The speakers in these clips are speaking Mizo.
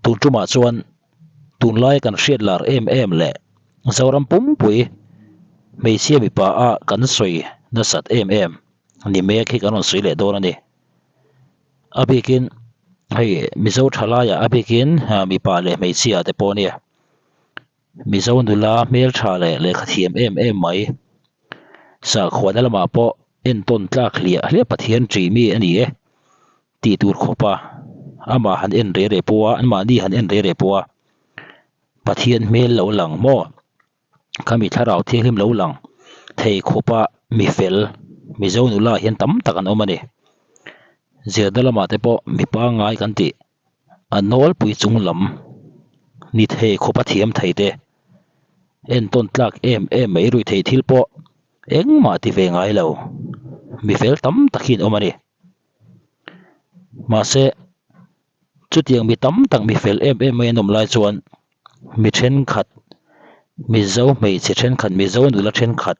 Tun tumah chuan tunlai kan hriat lar em em leh Zoram pumpui hmeichhia mipa a kan sawi nasat em em ni mek hi kan rawn sawi leh dawn a ni. A bikin hei Mizo thalaiah a bikin mipa leh hmeichhia te pawh nia. Mizo nula hmeltha leh lehkha thiam em em mai. Sakhuana lamah pawh entawn tlak hliah hliah Pathian ṭih mi a ni e tih tur khawp a, amah han en reh reh pawh a, anmahni han en reh reh pawh a, Pathian hmel lo lang maw? Khami thlarau thianghlim lo lang thei khawp a mi fel Mizo nula hian tam tak an awm a ni. Zirna lamah te pawh mi pangngai kan tih. A nawlpui chung lam ni thei khawp a thiam thei te, entawn tlak em em mai rui thei thil pawh engmah ti ve ngai lo, mi fel tam tak hi an awm a ni. Mahse, chutiang mi tam tak mi fel em em mai an awm lai chuan mi thenkhat, Mizo hmeichhe thenkhat, Mizo nula thenkhat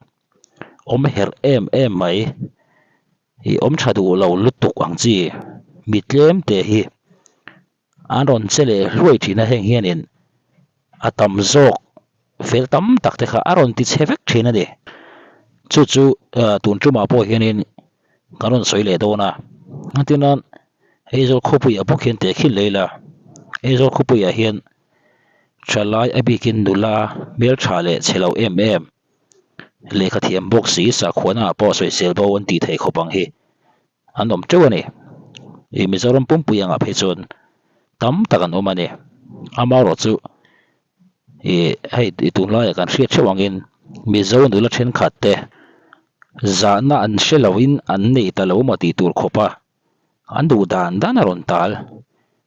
awm herh em em mai. I awm tha duh lo lutuk ang chi. Mi tlem te hi an rawn che leh hluai thin a, heng hianin a tam zawk fel tam tak te kha a rawn ti chhe vek thin a ni. Chu chu tun tumah pawh hianin kan rawn sawi leh dawn a, engtin nan Aizawl khawpuiah bawk hian tehkhin leh ila, Aizawl khawpuiah hian thalai a bikin nula hmeltha leh chhe lo em em Lehkha thiam bawk si sakhuana ah pawh sawisel bo an tih theih khawp ang hi an awm teuh a ni. Ih Mizoram pumpui angah phei chuan tam tak an awm a ni. Amaherawh chu ih hei tunlaiah kan hriat theuh angin Mizo nula thenkhat te zahna an hre loin an nei ta lo maw tih tur khawp a an duh dan dan a rawn tal.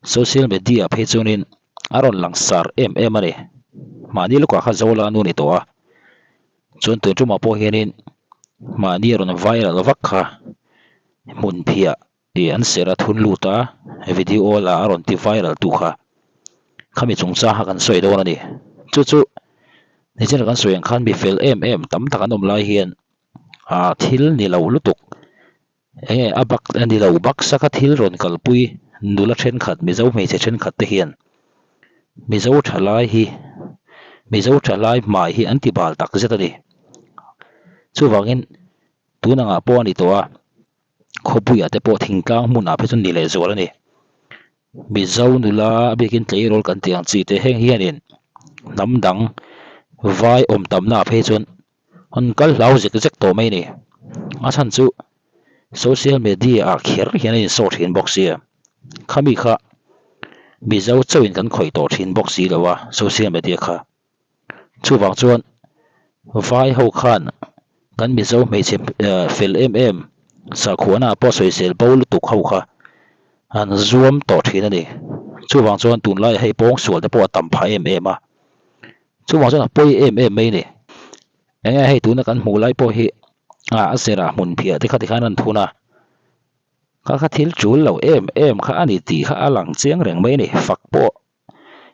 Social media phei chuanin a rawn lang sar em em a ni. Mahni lukah kha Zola nu a ni tawh a, chuan tun tumah pawh hianin mahni a rawn viral vak kha hmun phiah tih an serh a thun lut a, video la a rawn ti viral tu kha khami chungchang kha kan sawi dawn a ni. Chu chu nichina kan sawi ang khan mi fel em em tam tak an awm lai hian ah thil ni lo lutuk Enge a bak a ni lo baksak a thil rawn kalpui nula thenkhat Mizo hmeichhe thenkhat te hian Mizo thalai hi Mizo thalai hmai hi an ti bal tak zet a ni. Chuvangin tun angah pawh a ni tawh a, khawpuiah te pawh thingtlang hmunah phei chuan ni leh zual a ni. Mizo nula a biakin tleirawl kan tih ang chi te heng hianin hnam dang vai awm tamnaah phei chuan An kal hlau zek zek tawh mai a ni. A chhan chu social media ah kher hian a insawh thin bawk sia. Khami kha Mizo chauhin kan khawih tawh thin bawk si lo a social media kha. Chuvang chuan vai ho khan kan Mizo hmeichhe fel em em sakhuana ah pawh sawisel bo lutuk ho kha an zuam tawh thin a ni. Chuvang chuan tunlaiah hei pawngsual te pawh a tam phah em em a. Chuvang chuan a pawi em em mai a ni. Enge hei tuna kan hmuh lai pawh hi ah a serah hmun phiah te kha tikhan an thun a, kha kha thil tul lo em em kha a ni tih kha a lang chiang reng mai a ni. Fak pawh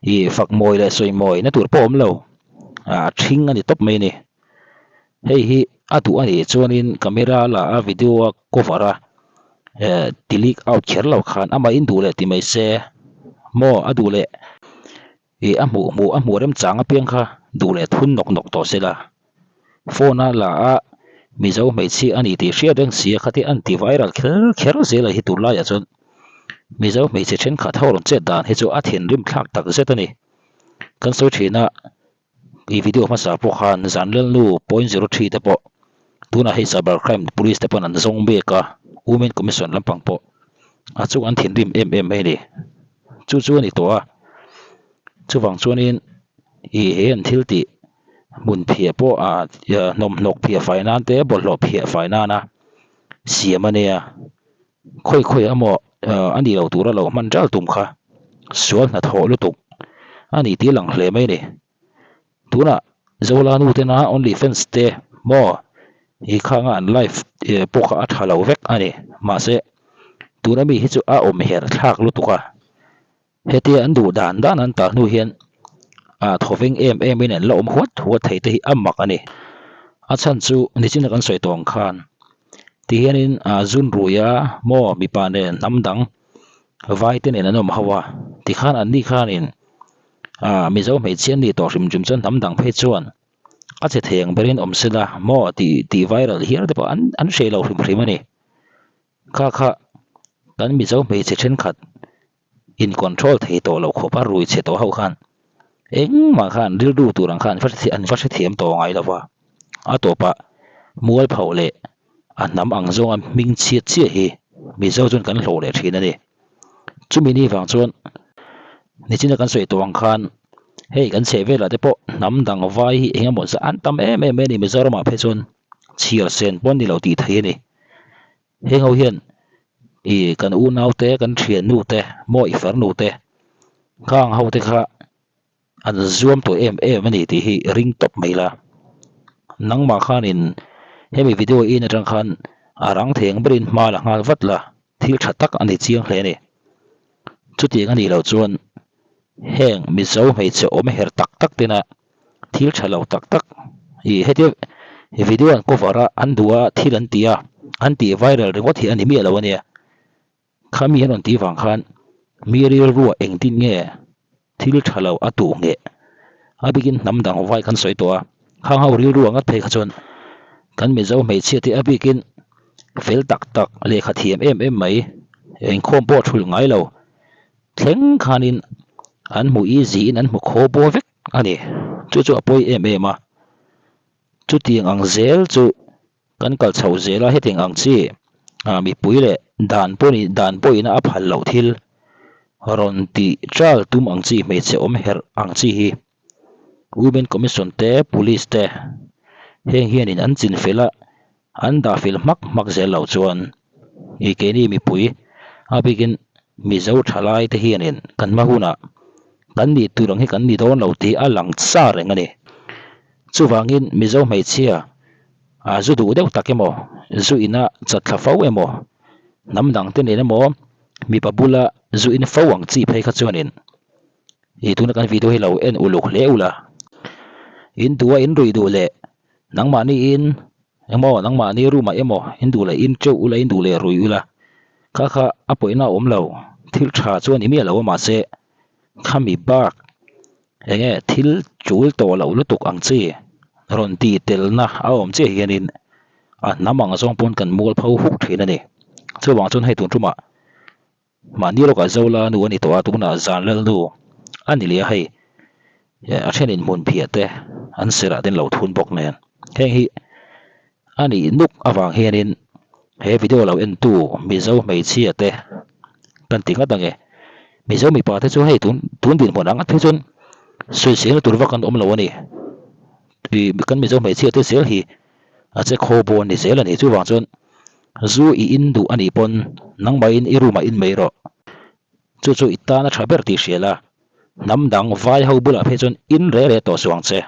ih fak mawi leh sawi mawi na tur pawh a awm lo, ah a ṭhing a ni tawp mai a ni. Hei hi a duh a nih chuanin camera la a video a cover a eh ti leak out kher lo khan amah in duh leh ti mai se maw a duh leh. Ih a hmuh hmuh a hmuh remchang apiang kha duh leh thun nawk nawk tawh se la. Phone a la a Mizo hmeichhia a ni tih hriat reng si a khatia an ti viral kher kher zel a hi tur laiah chuan Mizo hmeichhe thenkhat ho rawn chet dan hi chu a thinrim thlak tak zet a ni. Kan sawi thin a ih video hmasa pawh khan Zanlelnu 0.03 te pawh tunah hei cyber crime police te pawn an zawng mek a Women Commission lampang pawh a chu an thinrim em em mai a ni. Chu chu a ni tawh a, chuvang chuanin ih he an thil tih hmun phiah pawh ah hnawmhnawk phiah fai nan te bawlhhlawh phiah fai nana siam a nia, khawi khawi emaw a nih loh tura lo hman ṭal tum kha sual hnathawh lutuk a ni tih a lang hle mai a ni. Tunah Zola nu tena only fans te maw i khanga an live pawh kha a tha lo vek a ni. Mahse tuna mi hi chu a awm her thlak lutuk a, hetia an duh dan dan an tah hnu hian a thawveng em em in an la awm huat huat thei te hi a mak a ni. A chhan chu nichina kan sawi tawh ang khan ti hianin zun ruia maw mipa nen hnam dang vai te nen an awm ho a, tikhan anni khanin. Aaa Mizo hmeichhia ni tawh hrim hrim chuan hnam dang phei chuan a che thei ang berin awm sela maw tih tih viral hial te pawh an an hreh lo hrim hrim a ni. Kha kha kan Mizo hmeichhe thenkhat in control thei tawh loh khawp a rui chhe tawh ho khan engmah khan rilru tur ang khan an va hrethiam tawh ngai lo va, a tawpah mualpho leh a hnam ang zawnga hming chhiat chiah hi Mizo chuan kan hlawh leh thin a ni. Chumi ni vang chuan nichina kan sawi tawh ang khan hei kan chheh velah te pawh hnam dang vai hi eng emaw zah an tam em em mai a ni Mizoramah phei chuan chhiar sen pawh an ni lo tih theih a ni. Heng ho hian ih kan unau te kan thiannu te maw i farnu te khang ho te kha an zuam tawh em em a ni tih hi ring tawp mai la. Nangmah khanin hemi video in atang khan a rang thei ang berin hma la nghal vat la thil tha tak a ni chiang hle a ni. Chutiang a nih loh chuan heng Mizo hmeichhe awm her tak tak tena thil tha lo tak tak ih hetia video an cover a an duh a thil an ti a an tih viral ringawt hi a ni miah lo a nia. Khami an rawn tih vang khan mi rilrua engtin nge thil tha lo a tuh ngheh a bikin hnam dang vai kan sawi tawh a, khang ho rilrua ngat phei kha chuan kan Mizo hmeichhia te a bikin fel tak tak lehkha thiam em em mai inkhawm pawh thulh ngai lo thleng khanin an hmu easy in an hmu khaw baw vek a ni. Chu chu a pawi em em a, chutiang ang zel chu Kan kal chho zel a, hetiang ang chi mipui leh dan pawhin dan pawhin a phal loh thil rawn tih ṭal tum ang chi hmeichhe awm herh ang chi hi Women Commission te Police te heng hianin an chin fel a, an dah fel hmak hmak zel loh chuan i keini mipui a bikin Mizo ṭhalai te hianin kan hma hunah kan nih tur ang hi kan ni dawn lo tih a lang sa reng a ni. Chuvangin Mizo hmeichhia a zu duh deuh tak emaw, zu ina chat thla fo emaw, hnam dang te nen emaw, mipa bula zu in fo ang chi phei kha chuanin ih tuna kan video hi lo en uluk hle ula. In duh a in ruih duh leh nangmahni in emaw nangmahni room ah emaw in duh leh in teuh ula in duh leh ruih ula kha kha a pawihna a awm lo thil tha chu a ni miah lo a mahse khami bak Enge thil chul tawh loh lutuk ang chi rawn tih telna a awm chiah hianin a hnam ang zawng pawn kan mual pho huk thin a ni. Chuvang chuan hei tun tumah mahni lawkah Zola nu a ni tawh a, tunah Zanlal nu a ni leh a hei a thenin hmun phiah te an serah te an lo thun bawk nen heng hi a nih nuk avang hianin he video lo entu Mizo hmeichhia te kan ti nghat ange. Mizo mipa te chu hei tun tun dinhmun ang phei chuan sawiselna tur vak an awm lo a ni. Ih kan Mizo hmeichhia te zel hi a che khaw bawn ni zel a ni. Chuvang chuan zu i in duh a nih pawn nangmahin i room ah in mai rawh. Chu chu i tan a tha ber tih hria la, hnam dang vai ho bulah phei chuan in re re tawh suh ang che.